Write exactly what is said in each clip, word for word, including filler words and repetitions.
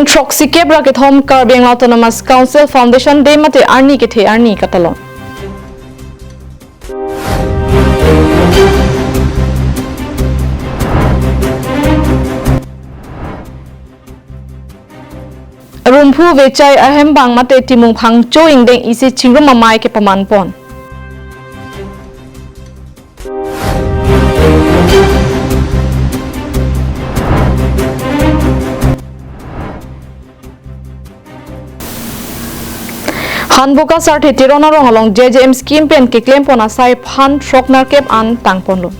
Throksikep ra kethom Karbi Anglong Autonomous Council Foundation Day mate arni kethe arni katalon. Rumphu Vechai ahembang mate Timung Phangcho ingdeng isi chingrum amei kepaman pon. Hanboka Sarthe Teron arong along J J M scheme pen keklem pon asai aphan throk nerkep an tang ponlo.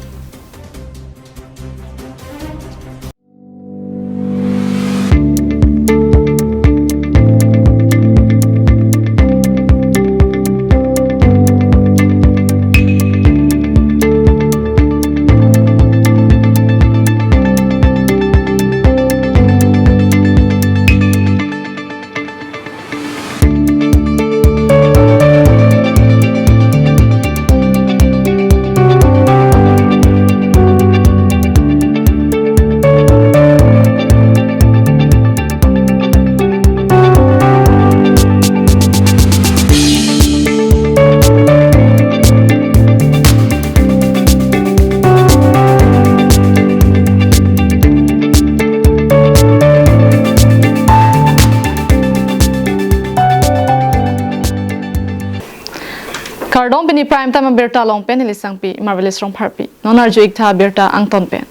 Kardom, pini Prime Time abirta along pen neli Sangpi Marvelous Rongpharpi. Non arju-ik tha abirta angton pen.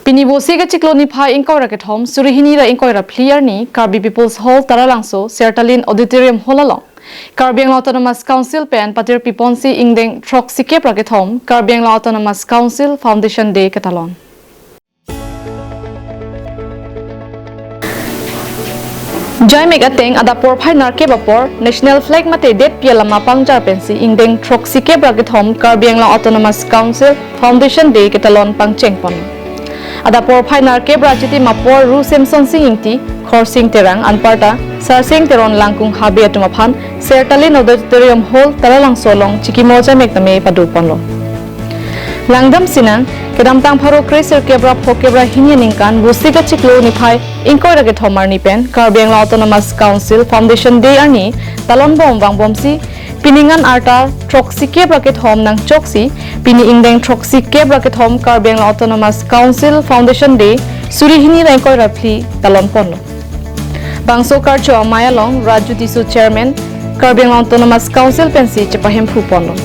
Pini Vosi kachiklo niphai ingkoi ra kethom, suri hini ra ingkoi ra phli arni, Karbi People's Hall, Taralangso, Sertalin Auditorium Hall along Karbi Anglong Autonomous Council pen patirpi ponsi ingdeng throksikep ra kethom Karbi Anglong Autonomous Council Foundation Day ketalon. Jaimek ateng adap porphai nerkep apor National Flag mate detpi alama pangjar pensi ingdeng throksikep ra kethom Karbi Anglong Autonomous Council Foundation Day ketalon pangcheng pon. Adap porphai nerkep ra chitim apor Ru Semson Sing Ingti, Khorsing Terang anparta Sarsing Teron Langkung Habe atum aphan Sertalin Auditorium Hall, Taralangso along chikimo jaimek tame pado ponlo. Langdam sinang, kedamtang pharo kre sirkep ra phokep ra hini aningkan Vosi kachiklo niphai ingkoi ra kethom arni pen Karbi Anglong Autonomous Council Foundation Day arni talon bom vangbomsi, pining an arta throksikep ra kethom nangchoksi, pini ingdeng throksikep ra kethom Karbi Anglong Autonomous Council Foundation Day suri hini ra ingkoi ra phli talon ponlo. Bangso karcho amei along Raju Tisso, Chairman, Karbi Anglong Autonomous Council pensi chepahemphu ponlo.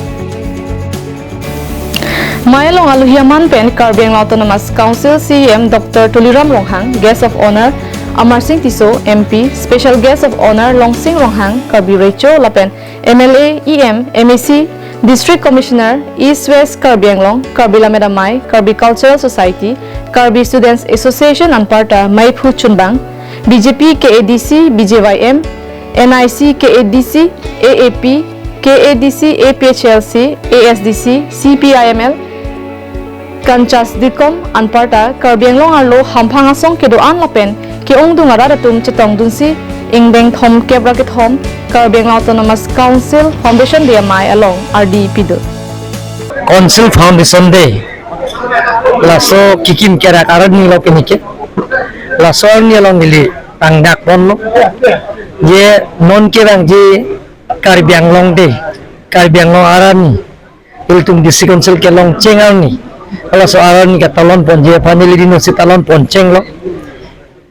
Mei along alohi aman pen Karbi Anglong Autonomous Council C E M Doctor Tuliram Ronghang, Guest of Honour Amarsing Tisso, M P, Special Guest of Honour Longsing Ronghang, Karbi Recho lapen M L A, E M, M A C, District Commissioner, East West Karbi Anglong, Karbi Lammet Amei, Karbi Cultural Society, Karbi Students Association anparta meiphu chunbang, B J P, K A D C, B J Y M, N I C, K A D C, A A P, K A D C, A P H L C, A S D C, C P I M L, Kanchas Dikom anparta Karbi Anglong arlo hamphang asong kedo-an lapen ke-ongdung arat atum chetongdunsi ingdeng thomkep ra kethom Karbi Anglong Autonomous Council Foundation Day amei along ardi pido. Council Foundation Day laso kikim kerak arni lo pini ke. Laso arni along neli tangdak ponlo. Je non kevangji Karbi Anglong Day, Karbi Anglong arni, ilitum District Council kelong cheng arni, laso arni katalon ponji aphan neli dino si talon pon chenglo.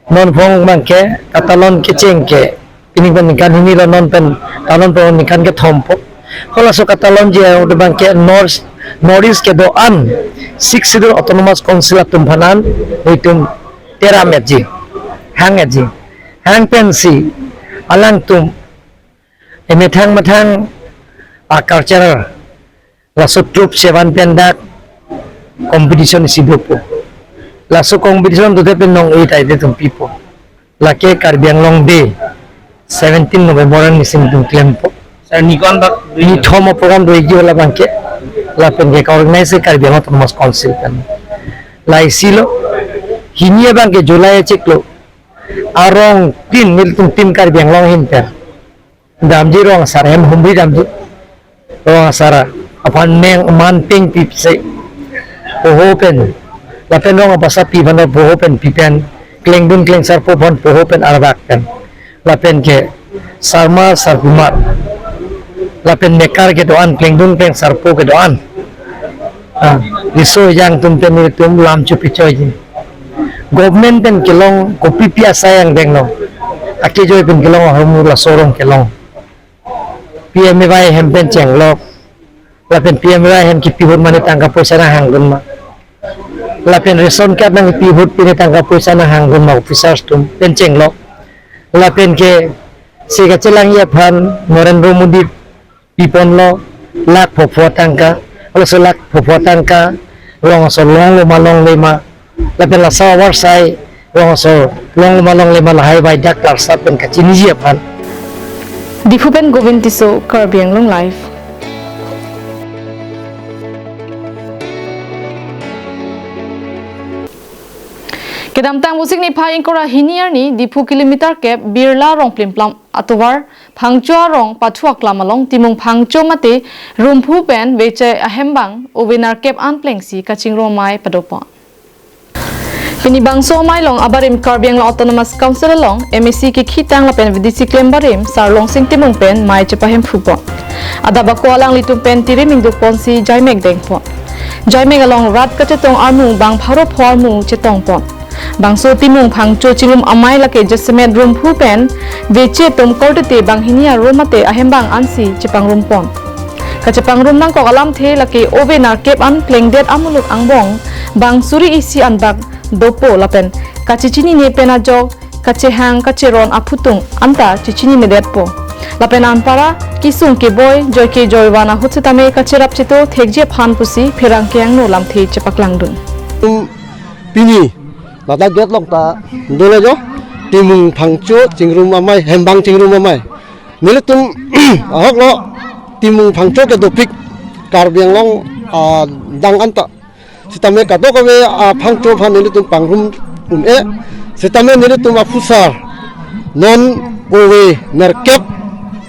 Non phong abangke katalon kecheng ke, pini pen ningkan hini lo, non pen talon pon ningkan kethompo. Halaso katalonji abangke North, North East kedo-an Sixth Schedule Autonomous Council atum aphan an itum teram etji, hang etji, hang pensi alangtum emethang methang a cultural, laso troupe sevan pen dak competition isi dopo. Laso competition dote pen nong-e ta itum pipo. Lake Karbi Anglong Day, seventeen November arni si itum klempo. Sir, ni kon bak ni thom a-program doji halabangke, lapen ke organize Karbi Anglong Autonomous Council pen. La isi lo, hini abangke July achiklo arong tin, nelitum tin Karbi Anglong ahin pen damji, rong asar ahem humri damji. Rong asar aphan neng man peng pipse poho pen, lapen rong apasa pi aphan poho pen pi pen klengdun klengsarpo aphan poho pen arvak pen. Lapen ke sarmar sarpimar. Lapen mekar kedo-an, klengdun klengsarpo kedo-an. Ah, riso ejang atum pen nelitum lam chopichoiji. Government pen kelong kopipi asai angdeng lo. Akejoi pen kelong ahormu laso arong kelong. P M A Y hem pen chenglok. Lapen P M A Y hem kipi ahut mane tangka poisa nanghangdun ma. Lapen ration card nangkipi ahut pine tangka poisa nanghangdun ma officers atum pen chenglok. Lapen ke si kachelangji aphan Narendra Modi piponlo lakh phopho tangka, laso lakh phopho tangka rong asor longlo ma longle ma, lapen laso avarsai rong asor longlo ma longle ma lahai bai dak klarsap pen kachiniji aphan. Diphu pen Govind Tisso, Karbi Anglong Live. Kedamtang Vosik niphai ingkoi ra hini arni Diphu kilometer kep Birla Rongplimplam atovar Phangcho arong pathu aklam along Timung Phangcho mate Rumphu pen Veche ahembang ove nerkep an plengsi kachingrum amei padopon. Pini bangso amei along abarim Karbi Anglong Autonomous Council along M A C kekhitang lapen V D C klem barim Sarlongsing Timung pen mei chepahemphupon. Adap ako alanglitum pen tirim ingdukponsi jaimek dengpon. Jaimek along rat kachetong armu bang pharo pho armu chetongpon. Bangso Timung Phangcho chingrum amei lake jasemet Rumphu pen Veche atum korte te banghini arum mate ahembang ansi chepangrumpon. Kachepangrum nangkok alamthe lake ove nerkep an plengdet amuluk angbong bang suri isi anbak dopo lapen kachechinine pen ajok kachehang kacheron aphutung anta chechininedetpo. Lapen anparta kesung keboi joike joivan ahut setame kacherap cheto thekji aphan pusi pherangke angno lamthe chepaklangdun. Pini ladak gate along ta dolo jo, Timung Phangcho chingrum amei, hembang chingrum amei. Nelitum ahok lo Timung Phangcho kedopik Karbi Anglong, ah, adang anta. Sitame kadokave, ah, Phangcho aphan nelitum pangrum un-e. Sitame nelitum aphusar non ove nerkep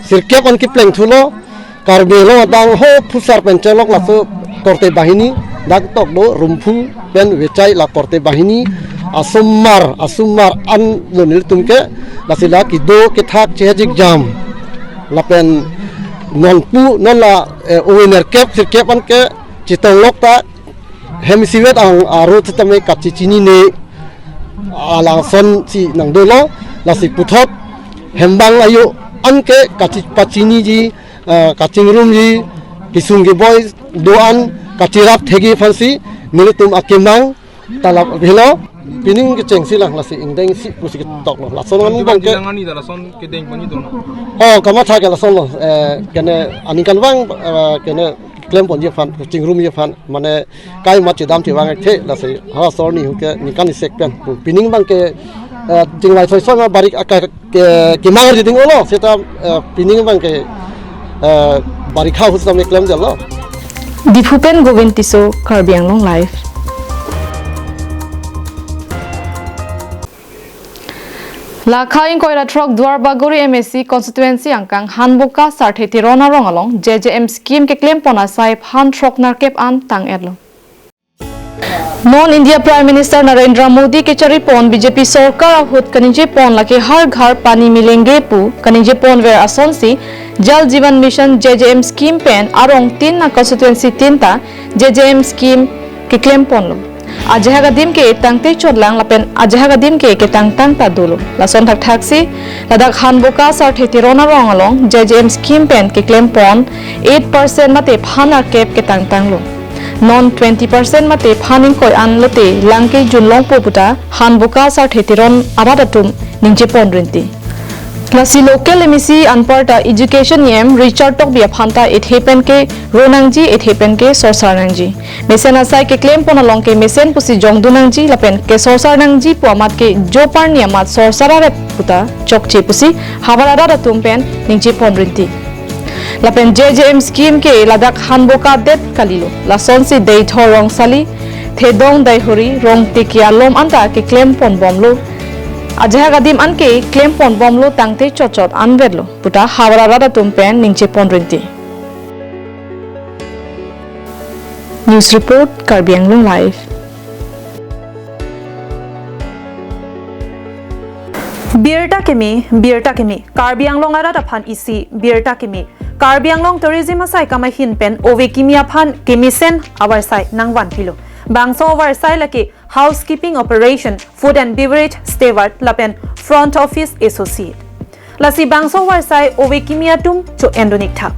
sirkep an keplengthulo. Karbi Anglong adang ho phusar pen chelok laso korte banghini, dak tok do Rumphu pen Vechai la korte banghini, asomar, asomar an lo nelitum ke, lasi la kedo kethak chehejik jam. Lapen nonpu, non la, eh, ove nerkep sirkep an ke chetonglok ta, hem isivet ang aro setame kachechinine alangson si nangdolo, lasi puthot hembang ayo an ke kachi-, pachiniji, eh, kachingrumji, kesung keboi do-an kacherap thekji aphansi nelitum akemang talap helo, pining kechengsi lang lasi ingdengsi pusi ketoklo. Lason angbong ke. Lang ani ta lason kedengponji dono. Oh, kamatha ke lasonlo, eh, kene aningkanvang, eh, kene klemponji aphan, chingrumji aphan, mane kai ma chedam chevang ekthe, lasi ha sorni hu ke ningkan isek pen. Pining abang ke, eh, chingvai soisoi ma barik aka ke, kemang riding olo, seta, eh, pining abang ke, eh, barik ha hu setame klemdetlo. Diphu pen Govind Tisso, Karbi Anglong Live. Lakha ingkoi ra throk Duarbagori M A C constituency angkang Hanboka Sarthe Teron arong along J J M scheme keklempon asai phan throk nerkep an tang-etlo. Non India Prime Minister Narendra Modi kecharipon B J P sorkar ahut kaningjepon lake Har Ghar Pani Milenge pu kaningjepon ver asonsi Jal Jeevan Mission J J M scheme pen arong tin na constituency tin ta J J M scheme keklemponlo. Ajahak adim ke tangte chotlang lapen ajahak adim ke ketangtang ta dolo. Lason thakthaksi ladak Hanboka Sarthe Teron arong along J J M scheme pen keklempon eight percent mate phan nerkep ketangtanglo. Non twenty percent mate phan ingkoi an lote lang kejun longpo puta Hanboka Sarthe Teron arat atum ningjepon rinti. Lasi local M A C anparta education E M Richard Tokbi aphanta ethe pen kero nangji, ethe pen kesorsar nangji. Mesen asai keklempon along ke mesen pusi jongdun nangji lapen kesorsar nangji pu amat ke jo parni amat sorsar aret puta chokche pusi havar arat atum pen ningjepon rinti. Lapen J J M scheme ke ladak Hanboka det kalilo. Lasonsi Deithor Rongsali, Thedong Daihori, Rongtiki alom anta keklemponbomlo. Ajahak adim an ke klemponbomlo tangte chotchot anvetlo puta havar arat atum pen ningjepon rinti. News report, Karbi Anglong Live. Birta keme, birta keme, Karbi Anglong arat aphan isi birta keme. Karbi Anglong Tourism asaikam ahin pen ove kimi aphan kemesen avarsai nangvanpilo. Bangso avarsai lake Housekeeping Operation, Food and Beverage Steward lapen Front Office Associate. Lasi bangso avarsai ove kimi atum cho-endun iktha.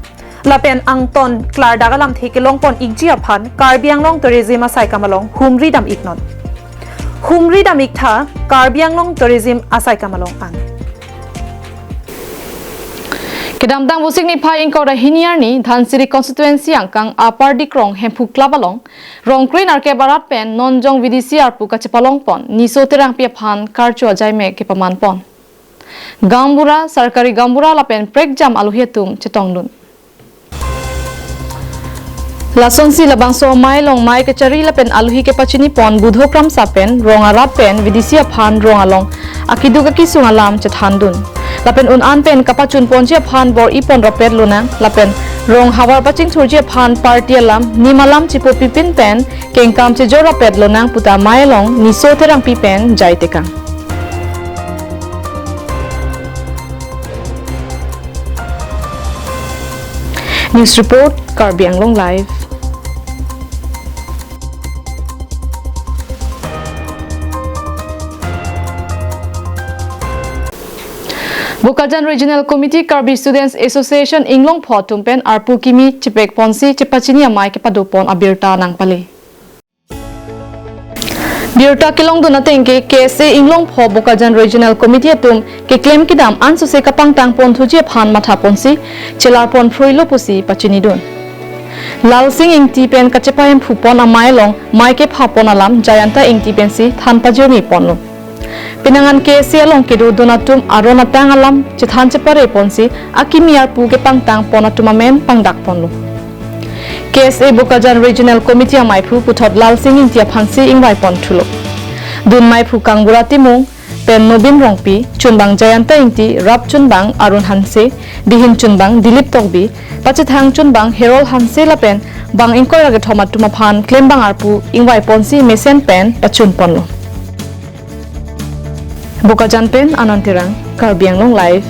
Lapen angton klardak alamthe kelongpon ikji aphan Karbi Anglong Tourism asaikam along humri dam iknon. Humri dam iktha Karbi Anglong Tourism asaikam along an. Kedamtang Vosik niphai ingkoi ra hini arni Dhansiri constituency angkang Upper Dikrong Hemphu Club along Rongkre Narkep arat pen non jong V D C arpu kachepalongpon Niso Terangpi aphan karcho ajaime kepamanpon. Gaonbura, sarkari gaonbura lapen prekjam alohi atum chetongdun. Lasonsi labangso amei along mei kechari lapen alohi kepachinipon Budho Kramsa pen rong arat pen V D C aphan rong along akiduk akisung alam chethandun. Lapen un-an pen kapachunponji aphan bor-ipon rapet lonang lapen rong havar pachingthurji aphan party alam, nim alam chipopipin pen kengkam chejor rapet lonang puta amei along Niso Terangpi pen jai tekang. News report, Karbi Anglong Live. Bokajan Regional Committee, Karbi Students Association Inglongpho atum pen arpu kimi chepekponsi chepachini amei kepadopon abirta nangpale. Birta kelongdun ateng ke K S A Inglongpho Bokajan Regional Committee atum keklem kedam ansose kapangtangpon thuji aphan mathaponsi chelarpon phruilo pusi pachinidun. Lalsing Ingti pen kachepa-hemphupon amei along mei kephapon alam Jayanta Ingti pensi than pajirniponlo. Penang an K S A along kedodun atum aron atang alam chethan chepareponsi akimi arpu kepangtangpon atum amen pangdakponlo. K S A Bokajan Regional Committee ameiphu puthot Lalsing Ingti aphansi ingvaipon thulo. Dun meiphu Kangbura Timung pen Nobin Rongpi, chunbang Jayanta Ingti, rap chunbang Arun Hanse, dihin chunbang Dilip Tokbi, pachethang chunbang Herol Hanse lapen bang ingkoi ra kethom atum aphan klembang arpu ingvaiponsi mesen pen pachunponlo. Bokajan pen Anand Terang, Karbi Anglong Live.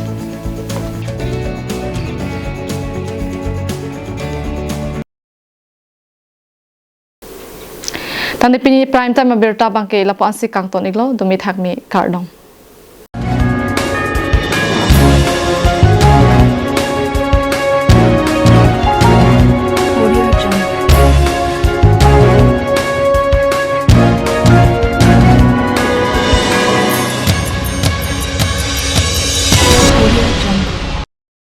Tangte pini prime time abirta abangke lapu-ansi kangton iklo, dumi thakmi kardom.